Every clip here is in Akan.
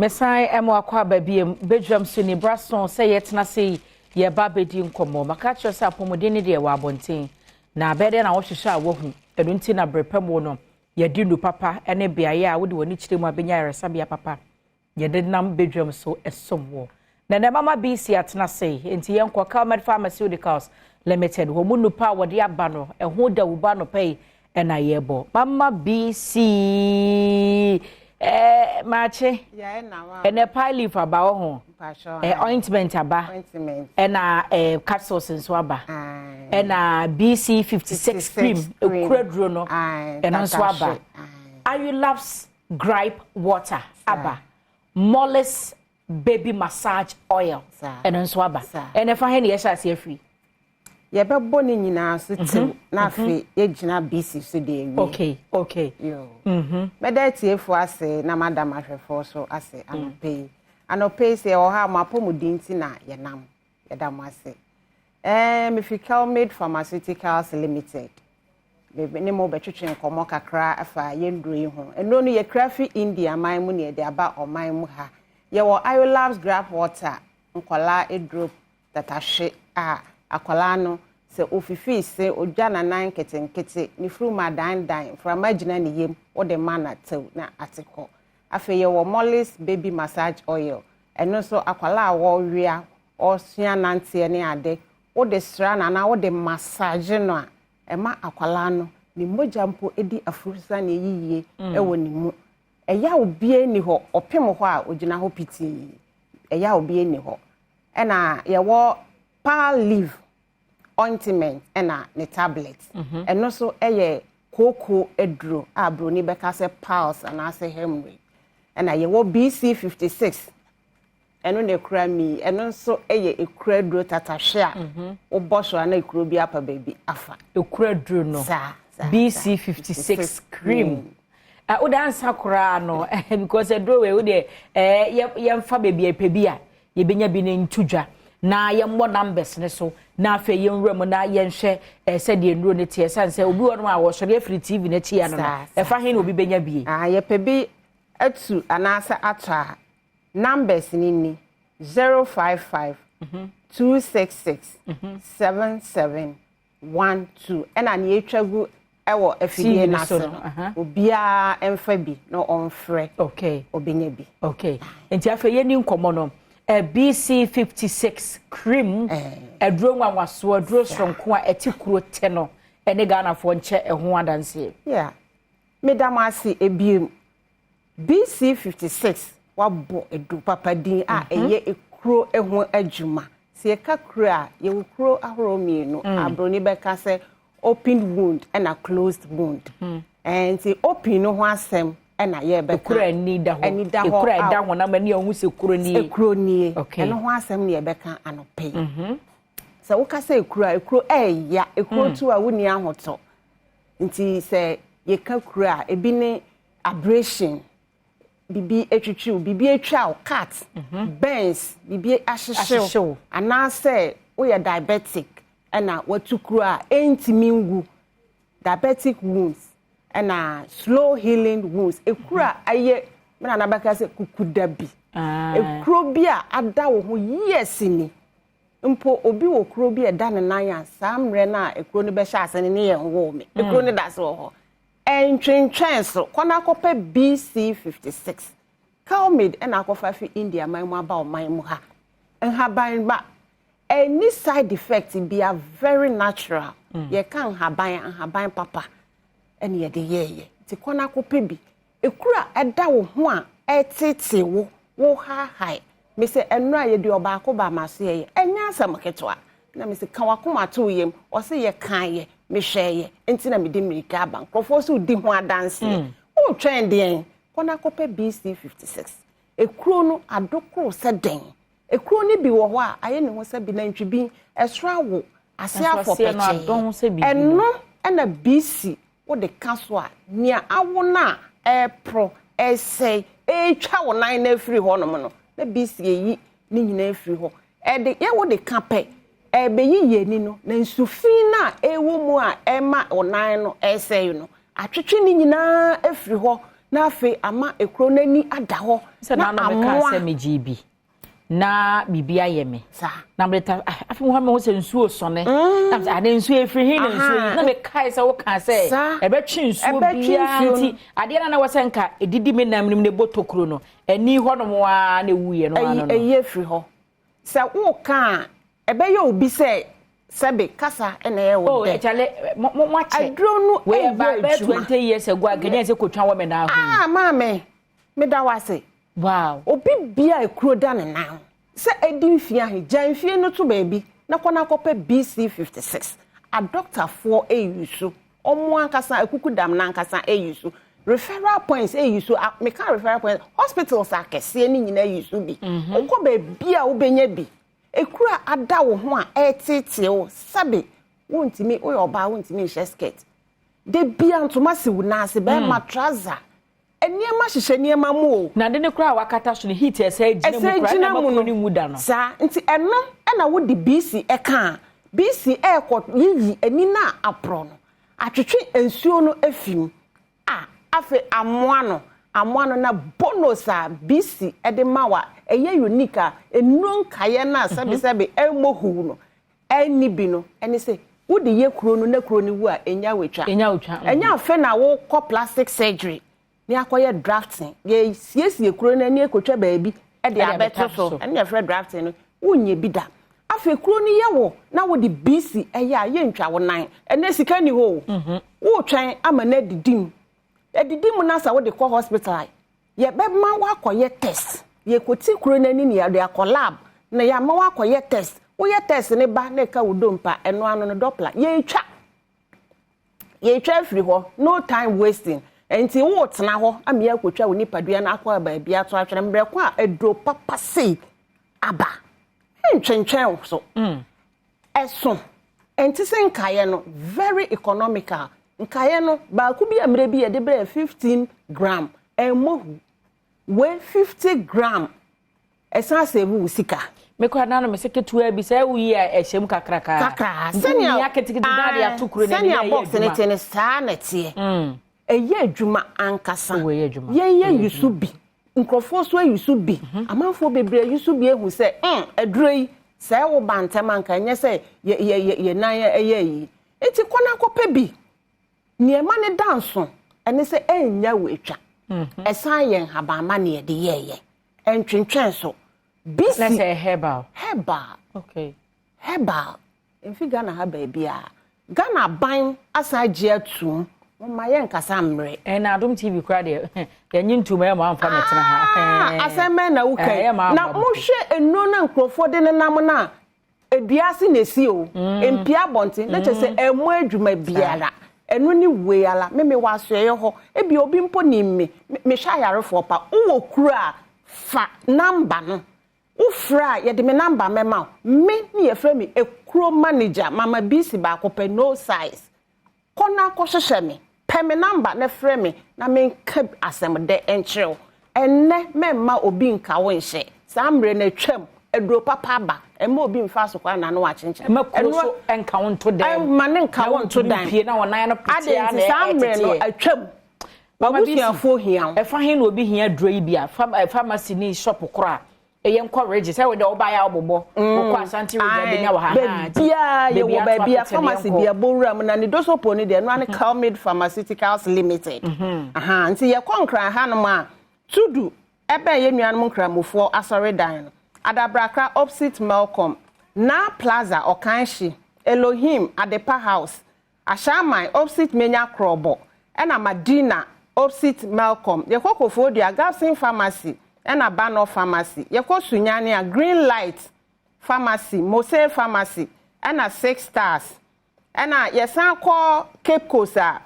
Mesan ɛmo akɔ aba biem bedwam so ni brason sɛ yɛtena ase yi yɛba abɛdi nkɔmmɔ. Maka kyerɛ sɛ apɔmuden ne deɛ wɔ abɔnten na abɛɛ dɛ na wɔhwehwɛ a wɔhu ɛno nti na berɛ pa mu no yɛde nu papa ne beaeɛ a wode w'ani kyerɛ mu abɛnya ayaresabea papa yɛde nam bedwam so ɛsom wɔ. Na nɛ Mama BC atena ase nti yɛnkɔ Calmed Pharmaceuticals Limited wɔ mu nupa a wɔde aba no ɛho dawuba no pɛ yi ɛna yɛbɔ. Mama BC maakye ɛnɛ pie leaf aba wɔ ho, ointment aba, ɛna capsules nso aba, ɛna BC 56 cream ekura duro no ɛno nso aba, Ayulabs gripe water aba, Mollis baby massage oil ɛno nso aba. Ɛnɛ fa hɛ ne yɛhyɛ aseɛ afiri? Yɛbɛbɔ ne nyinaa so tew na afei yɛgyina BC so de awie. Okay. Yo. Mɛda atiefoɔ ase na madam ahwɛfoɔ so ase anɔpɛ yi. Anɔpɛ yi sɛ yɛwɔ ha a, mo apɔmuden nti na yɛnam. Yɛda mo ase. Mefi Kelmade Pharmaceuticals Limited. Ne mo bɛtwetwe nkɔmmɔ kakra afa yɛn nnuro yi ho. Nnuro no yɛkura fi India man mu na yɛde aba ɔman mu ha. Yɛwɔ Ayolabs gripe water, nkɔlaa eduro tatahwe a akwalaa no sɛ ofifii se odwa nanan nketenkete ne furum adandan mframa gyina ne yam, wode ma na tew na ate kɔ. Afei yɛwɔ Mollis baby massage oil, ɛno nso akwalaa a wɔwea ɔsua nanteɛ ne ade, wode sra no anaa wode massage no a, ɛma akwalaa no ne mogya mpo di afurusa ne ɛyiyie ɛwɔ ne mu. Ɛyɛ a obiara ni hɔ ɔpem hɔ a ogyina hɔ pitii, ɛyɛ a obiara ni hɔ. Ɛna yɛwɔ pal leaf ointment ɛna ne tablet, ɛno nso ɛyɛ kooko aduro a buroni bɛka sɛ piles anaasɛ hemorrhoid. Ɛna yɛwɔ BC 56, ɛno na ekura mi, ɛno nso yɛ ekura duro tatahwe a wobɔ so a na ekuro bi apa baabi afa. Ekura duro no. Saa. BC 56 cream. Wode ansa koraa no because aduro wei wode yɛmfa baabi a ɛpɛ bi a yɛbɛnya bi no nto dwa na yɛmmɔ numbers ne so na afei yɛnwura mu na yɛnhwɛ sɛdeɛ nnuro no teɛ, sane sɛ obi wɔ no a wɔsɔre afiri TV no akyi ano no ɛfa he na obi bɛnya bie? Ah, yɛpɛ bi atu anaasɛ atɔ a, numbers ni ni: 055 266 7712. Ɛna nea etwa gu ɛwɔ afidie TV no n'ase so no, no, obiara mfa bi na ɔmfrɛ, ɔbɛnya bi. Okay, nti afei yɛni nkɔmmɔ no. BC 56 cream, aduro nwanwasoɔ, aduro soronko a ɛte kuro tɛ no, ɛne Ghanafoɔ nkyɛ ɛho adanseɛ. Yeah, meda mo ase ebiem. BC 56 wabɔ edu papa din a ɛyɛ ekuro ho adwuma. Sɛ yɛka kuro a, yɛwɔ kuro ahorow mmienu. Aburoni bɛka sɛ open wound ɛna closed wound. Nti open no ho asɛm ɛna yɛbɛka. Ekuro a ani da hɔ. Ani da hɔ. Ekuro a ɛda a honam ani a ɔho sɛ kuro nie. Ekuro nie. Ɛno ho asɛm na yɛbɛka anɔpɛ yi. Sɛ woka sɛ ekuro a, ekuro ɛɛya, ekuro tu a wonni ahotɔ. Nti sɛ yɛka kuro a, ebi ne abrasion, bibi etwitwiw, bibi etwa wo, cut, burns, bibi ahyehyew ahyehyew, anaasɛ woyɛ diabetic ɛna watu kuro a ɛntumi nwu, diabetic wounds, ɛna slow healing wounds, ekuro a ayɛ mena nabɛka sɛ kukuda bi, ekuro bi a ada wo ho years ni mpo. Obi wɔ kuro bi a ɛda ne nan a, saa mmerɛ no a ekuro no bɛhyɛ ase no ne yɛn wɔ me ekuro no da so wɔ hɔ, ɛntwentwɛn so. Kɔ na akɔpɛ BC 56 Calmade, ɛna akɔfa fi India man mu aba ɔman mu ha. Nhaban ba ɛni side effect bi a, very natural. Yɛka nhaban a, nhaban papa ɛna yɛde yɛɛyɛ. Nti kɔ na akɔpɛ bi. Ekuro a ɛda wo ho a ɛtete wo wo haahae mesɛ ɛno a yɛde ɔbaako ba ama so yɛyɛ, ɛnyɛ asɛm ketewa. Na mesɛ ka wakoma to yam, ɔsɛ yɛ kan yɛ mehwɛ yɛ nti na mede mmirika aba. Nkurɔfoɔ so di ho adanseɛ. Wotwɛn deɛn? Kɔ na akɔpɛ BC 56. Ekuro no adokoro sɛ dɛn? Ekuro no bi wɔ hɔ a ayɛ ne ho sɛ bi nantwi bi ɛsoro awo ase Nso afɔ aseɛ no adɔn sɛ biribi no. Ɛno ɛna BC wode ka so a, nea awo no a ɛɛporɔ ɛsɛe ɛretwa wo nan no afiri hɔnom no, na BC eyi ne nyinaa afiri hɔ. Ɛde yɛ wode ka pɛ, ɛbɛyi yɛni no na nsufi no a ɛwɔ mu a ɛma wo nan no ɛsɛe no atwetwe ne nyinaa afiri hɔ. Na afei ama ekuro no ani ada hɔ. Sɛ na na meka amoa sɛ megye bi na biribi ayɛ me. Saa. Na mede ta ah, afei mo hɔ mehu sɛ nsuo sɔne. Na mesɛ ade nsuo efiri he na nsuo yi. Aha. Na mekae sɛ woka sɛ Saa. ɛbɛtwe nsuo Ɛbɛtwe biara nsuo no. nti adeɛ no na wɔ sɛ nka ɛdidi me nam no mu na ɛbɔ tokuro no ani hɔ nom a na ɛwuiɛ no ano ɛyi no. ɛyi efiri hɔ. Sɛ woka a ɛbɛyɛ obi sɛ sɛbe kasa ɛna ɛyɛ wo Oh, dɛ. ɛkyale mo mo mo akyɛ. Aduro no Wei ɛyɛ ɛba bɛyɛ adwuma. 20 years ago a Ghanaian sɛ kotwa wɔ me nan ho. Ah, maame, meda wo ase. Wow. Obi bia ekuro da ne nan ho sɛ ɛdi mfie ahe, gya mfie no to baabi na kɔ na akɔpɛ BC 56. Adɔktafoɔ eyi so, ɔmo ankasa akuku dam n'ankasa eyi so, referral points eyi so. A meka referral points, hospitals akɛseɛ ne nyinaa eyi so bi. Wokɔ baabi a wobɛnya bi. Ekuro a ada wo ho a ɛɛtetee wo, sɛbe wontumi, woyɛ ɔbaa wontumi nhyɛ skirt de bia, ntoma si wo nan ase, bɛrima trouser, nneɛma hyehyɛ nneɛma mu o. Na ade ne koraa a wakata so no, heat ɛsɛ gyina mu ɛsɛ koraa gyina na mu makuro no no nwu da no. Saa nti ɛno ɛna wode BC ɛka a, BC ɛɛkɔ yiyi ani na aporɔ no, atwetwe nsuo no afi mu a, afei amoa no. Na bonus a BC ɛde ma wa ɛyɛ unique a nnuro nkaeɛ no a sɛbesɛbe ɛmmɔ hu no ɛnni bi no, ɛne sɛ wode yɛ kuro no na kuro no wu a, ɛnya wetwa. Ɛnya wotwa. Ɛnyɛ afei na wokɔ plastic surgery ne akɔyɛ grafting, yɛsiesie kuro no ani akotwa baabi ɛde Ɛde abɛto abɛta so. so. Ɛne yɛfrɛ grafting no, wonyɛ bi da. Afei kuro no yɛ wo na wode BC ɛyɛ a, yɛntwa wo nan. Ɛnɛ sika ni hɔ o, wotwɛn ama no adidi mu, adidi mu na sɛ wode kɔ hospital a, yɛbɛma woakɔyɛ test. Yɛkɔti kuro no ani ne yɛde akɔ lab na yɛama woakɔyɛ test. Woyɛ test ne ba na ɛka wo dompa, ɛno ano no dɔpla yɛtwa, yɛtwa afiri hɔ. No time wasting. Nti wotena hɔ ama yɛakɔtwa wo nipadua no akɔ baabi ato atwene mmerɛ ko a aduro papa sei aba ntwentwɛn wo so. Ɛso nti sɛ nkaeɛ no very economical. Nkaeɛ no baako bi a mmerɛ bi yɛde brɛ 15 gram, ɛmmɔ hu. Wei 50 gram, ɛsan sɛ ewu wo sika. Mekora na no me sɛ ketewa bi sɛ woyi a ɛhyɛ mu kakraka. Kakra. Sɛnea ketekete na de ato kuro n'ani na sɛnea ɛyɛ box ne adwuma. te ne saa na ɛteɛ. Ɛyɛ adwuma ankasa. Oh, ɛyɛ adwuma. Yɛnyɛ yusu bi, nkurɔfoɔ so ayusu bi, amanfoɔ bebree ayusu bi ehu sɛ aduro yi sɛ ɛwo ba ntɛm anka ɛnyɛ sɛ yɛ yɛ yɛ yɛ nan ɛyɛ yi. Eti kɔ na akɔpɛ bi. Nneɛma ne da nso ɛne sɛ ɛnya wɔ etwa, ɛsan yɛ nhabamma ne yɛde yɛɛyɛ, ɛntwentwɛn so. BC Na sɛ herbal. Herbal. Herbal mfi Ghana ha baabi a Ghana ban asan agye atum. Wɔma yɛ nkasa mmerɛ. Ɛna Adom TV koraa deɛ, yɛnye ntom ɛyɛ ma amfa mɛtena ha. Ah, asɛm bɛn na woka yi? Ɛyɛ ma Na ama. Mohwɛ nnuro na nkurɔfoɔ de nenam no a, edua ase na esi o, mpia abɔnten na kyerɛ sɛ ɛmmɔ adwuma biara. Ɛno ne wei ala meme wɔ asoɛyɛ hɔ. Ebi obi mpo nim me, mehwɛ ayarefoɔ pa. Wowɔ kuro a, fa number no, wofrɛ a, yɛde me number mɛma wo. Me ne yɛfrɛ me ekuro manager Mama BC baako pɛ, no size. Kɔ na akɔhyehyɛ me, pɛ me number na frɛ me na menka asɛm dɛ nkyerɛ wo. Ɛnnɛ mɛmma obi nka wo nhyɛ. Saa mmerɛ no atwam. Aduro papa aba, ɛmma obi mfa so kwan na ano wakyenkyɛn. Ɛma kuro so ɛnka wo nto dan. Ɛmma ne nka wo nto dan. Pie na wɔnan no pete Ade a nti na saa mmerɛ no ɛteteɛ. atwam. Mama Bisi, Wabusuafoɔ hia wo. Ɛfa he na obi hia duro yi bi a, pharmacy ne shop koro a ɛyɛ nkɔ regye sɛ wode wobaeɛ a wobobɔ wokɔ Asante Region bɛnya wɔ ha ha nti Baabiaa yɛwɔ baabi ato baabia apete ne pharmacy yɛnkɔ. bi abɔwura mu na ne dosopo no deɛ, ɛno ane Calmid Pharmaceuticals Limited. Aha, nti yɛkɔ Nkran hanom a, Tudu ɛbɛn yɛ nuanom Nkramofoɔ asɔredan no, Adabrakra opposite Melcom, Na Plaza, Ɔkanhye, Elohim Adepa House, Ahyɛaman opposite Menya Krɔbɔ, ɛna Madina opposite Melcom. Yɛkɔ Koforidua, Gabson Pharmacy ɛna Banɔ Pharmacy. Yɛkɔ Sunyani a, Green Light Pharmacy, Mose Pharmacy ɛna Six Stars. Ɛna yɛsan kɔ Cape Coast a,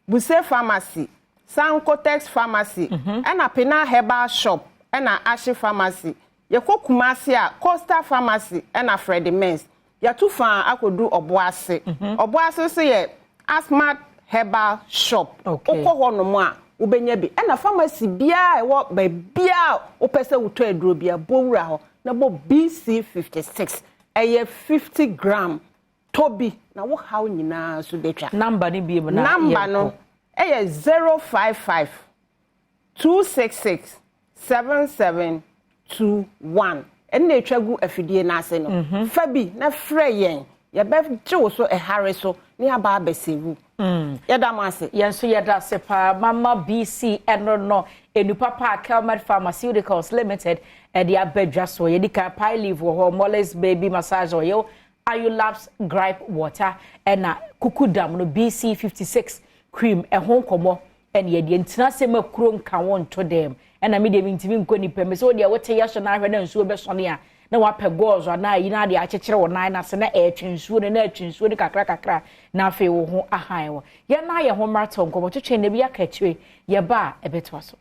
Buse Pharmacy, Sankotex Pharmacy, ɛna Pina Herbal Shop ɛna Ahye Pharmacy. Yɛkɔ Kumasi a, Coastal Pharmacy ɛna Freddie Mens. Yɛto fa akɔdu Ɔboase. Ɔboase nso yɛ Asmat Herbal Shop. Wokɔ hɔ nom a, wobɛnya bi. Ɛna pharmacy biara a ɛwɔ baabiara a wopɛ sɛ wotɔ aduro bi a, bɔ wura hɔ na bɔ BC 56, ɛyɛ 50 gram. Tɔ bi na wo haw nyinaa so bɛtwa. Number no bi mu na Number yɛnkɔ. No ɛyɛ 055. 266 7721. Ɛno na ɛtwa gu afidie no ase no. Fa bi na frɛ yɛn, yɛbɛgye wo so ɛhare so ne aba abɛsɛwu. Yɛda mo ase. Yɛn nso yɛda ase paa. Mama BC, ɛno no enupa pa Kelmed Pharmaceuticals Limited ɛde aba dwa so. Yɛdi kan pie leaf wɔ hɔ, Molly's baby massage oil, Ayulabs gripe water, ɛna kukudam no BC 56 cream. Ɛho nkɔmɔ ɛna yɛde ntena ase ma kuro nka wɔn nto dɛm. Ɛna mi deɛ mi ntumi nkɔ nipa mi sɛ o deɛ wote yɛ so n'ahwɛ na nsuo bɛsɔne a, na wapɛ gauze anaa yi na ade akyekyere wɔ nan n'ase na ɛretwe nsuo no, na ɛretwe nsuo no kakra kakra, na afei wo ho ahan wɔ. Yɛn nan yɛ ho mmeratɔ nkɔmɔ twetwe na ebi aka akyire. Yɛba a, ɛbɛtoa so.